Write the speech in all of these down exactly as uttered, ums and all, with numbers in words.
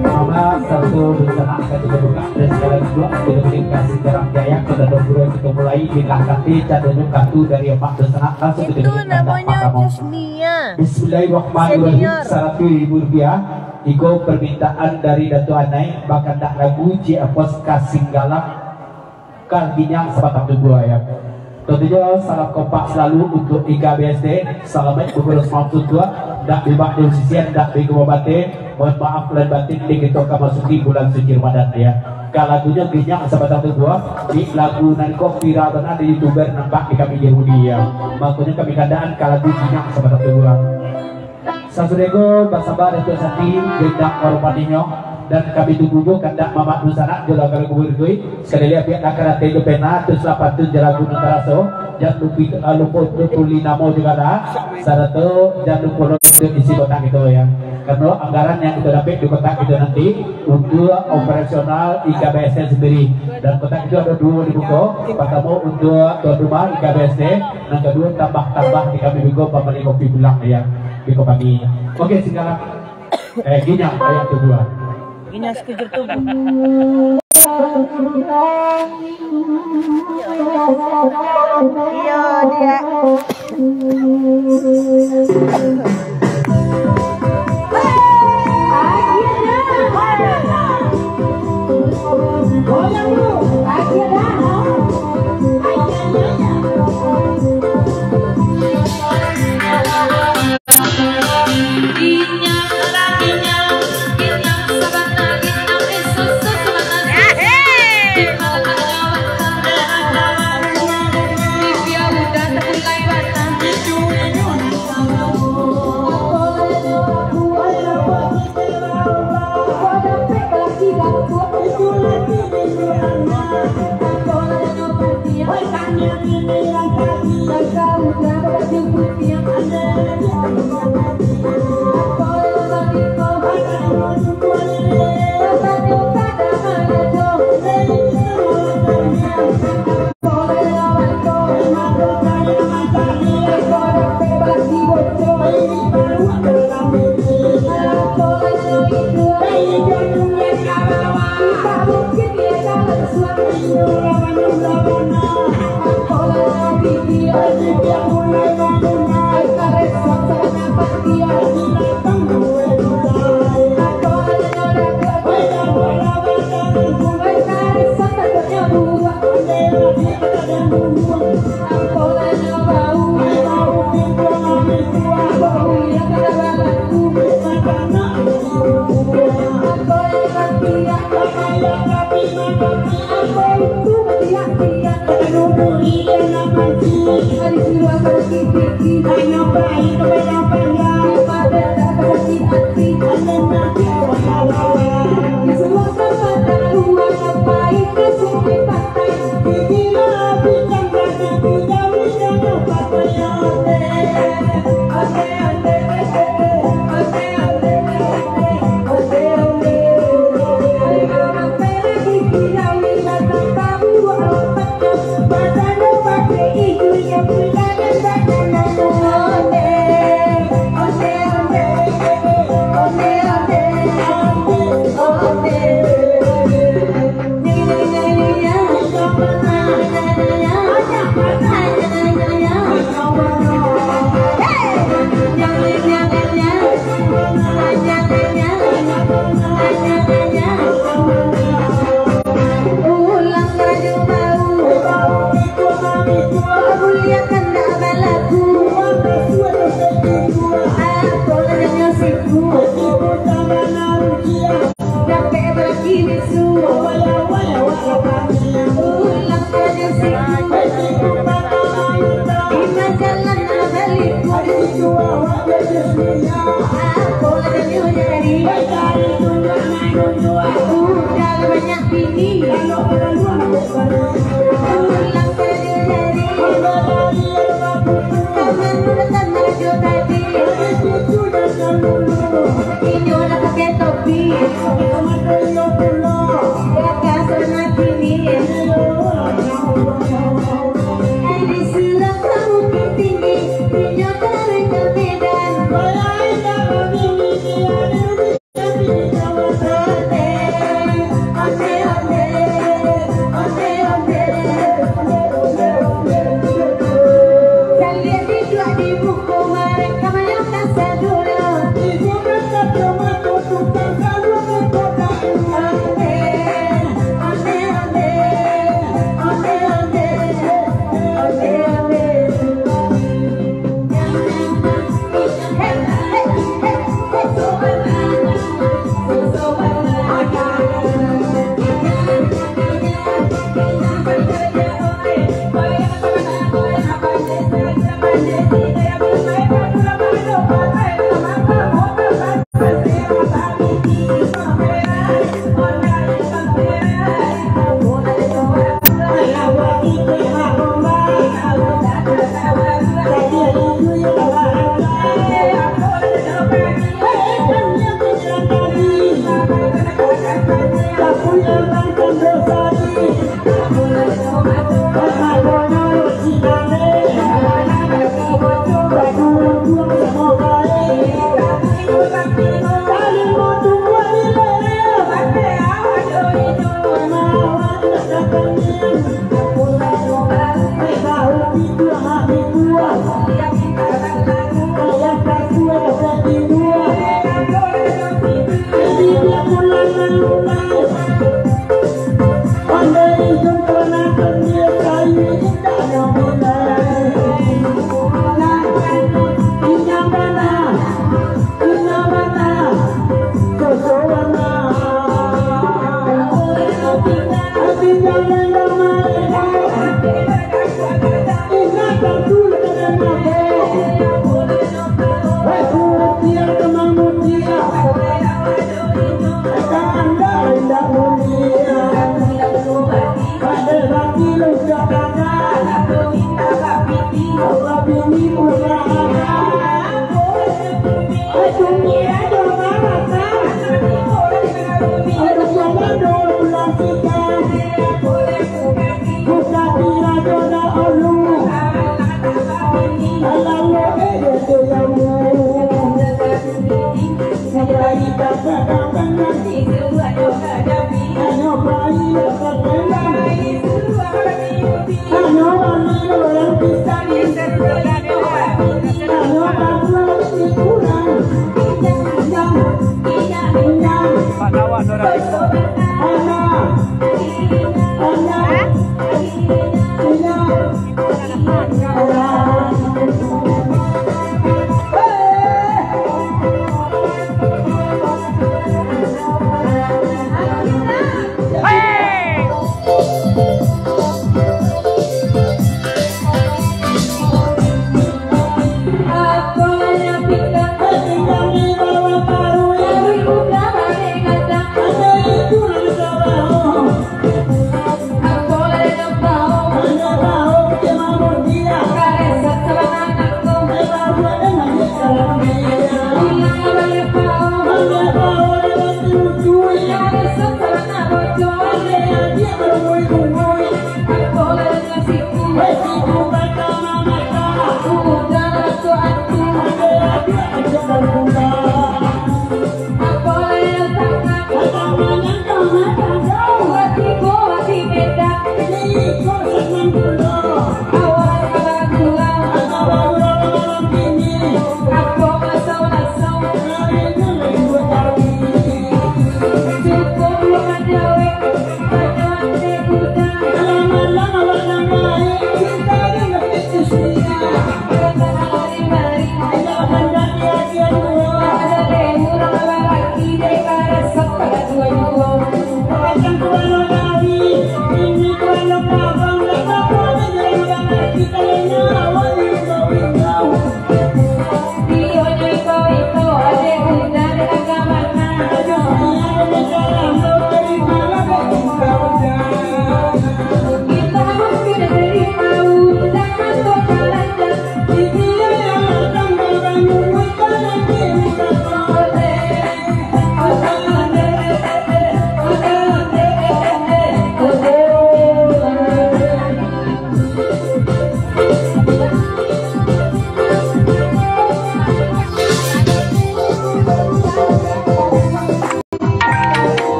Mama satu rencana akan kita buka dan segala juga kita beri kasih dalam jaya kepada guru yang kita mulai di langkah kaki dan tunjuk kartu dari Emak Dusanak langsung kita Itu berikan namanya pertama. Jusmia. Bismillahirrahmanirrahim. Senior. Seratus ribu rupiah. Iko permintaan dari Datuk Anai, bakandak lagu Cik Apos Kasinggalang. Ka Ginyang sabatang tubuah, ya. Tentunyo salam kompak selalu untuk I K B S D. Salamaik mangurus malam suntuak, ndak bibak di sisian, ndak binggo babateh. Mohon maaf lahir batin, di kito ka masuki bulan suci Ramadan, ya. Ka lagunyo Ginyang sabatang tubuah, di lagu nan ko viral bana di YouTuber nampak di kami di Rudi, ya. Makonyo kami kandaan ka lagu Ginyang sabatang tubuah. Sasudah ko, basaba Datuak Sati, gendak hormatinyo, dan kami tunggu juo kandak Mamak Dusanak jo lagu-lagu barikut. Sakali lai, ambiaklah karate jo pena, tulislah pantun jo lagu nan taraso, jan lupo, ah, lupo untuk tuli namo juo lah, sarato jan lupo lo untuk isi kotak kito, ya. Karano anggaran yang kito dapek di kotak kito nanti untuk operasional I K B S D sendiri. Dan kotak kito ado duo di muko, partamo untuk tuan rumah I K B S D, nan kaduo tambah-tambah di kami juo pambali kopi pulang, ya. Biko pagi. Oke, singgalang. Eh, Ginyang ayat kedua. Ginyang sekujur tubuh. Iyo, dia.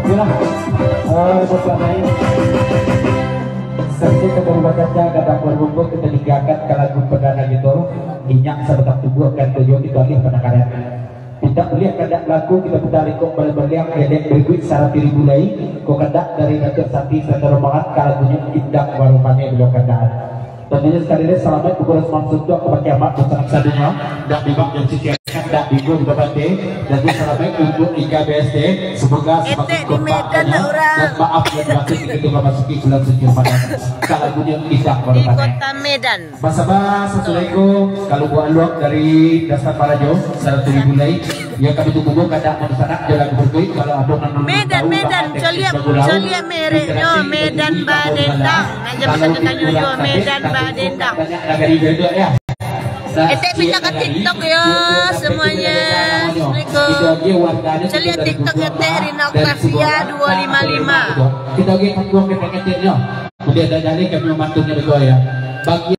Yolah, eh, Bapak Naib. Saksi kabang bakata, gadang barumpun, kita tinggakan ka lagu perdana kito. Inyak sabatang tubuah, kan tujuan kito alih panakaran. Tidak buliah kandak laku, kita putar ikok baliak-baliak, gadek berikuik sarati ribu lai. Ko kandak dari Datuak Sati, satu rombongan, ka lagunyo Indak Baru Paneh, baliau kandak. Tantunyo sakali lai, salamaik kuburan Sunan Suntuak, ka Baki Amak, Dunsanak sadonyo, ndak dibak jo sisiakan, ndak digo di babante, dan salamaik untuk Ika B S D, semoga semakin Etek di kompak Medan, dan urang. Maaf yang batin ketika masuki bulan suci Ramadan. Kalau bunyi Indak Baru Paneh. Di kota Medan. Basabak, assalamualaikum. Kalau buah luak dari Dasar Parajo, saratus ribu lai. Ya, kami tunggu kandak Dunsanak, jalan berkuik. Kalau ada nan Medan, tahu, Medan, Medan, coliak, coliak mereknyo, Medan Badendang. Nah, jangan satu tanyo juo, Medan Badendang. Banyak nagari gaduh, ya. Nah, etek minta ka TikTok yo, semuanya. Assalamualaikum. Coliak TikTok etek, Rina Octavia dua lima lima. Kita lagi tunggu ketek-keteknyo. Udah ada dari kami membantunya juga, ya. Bagi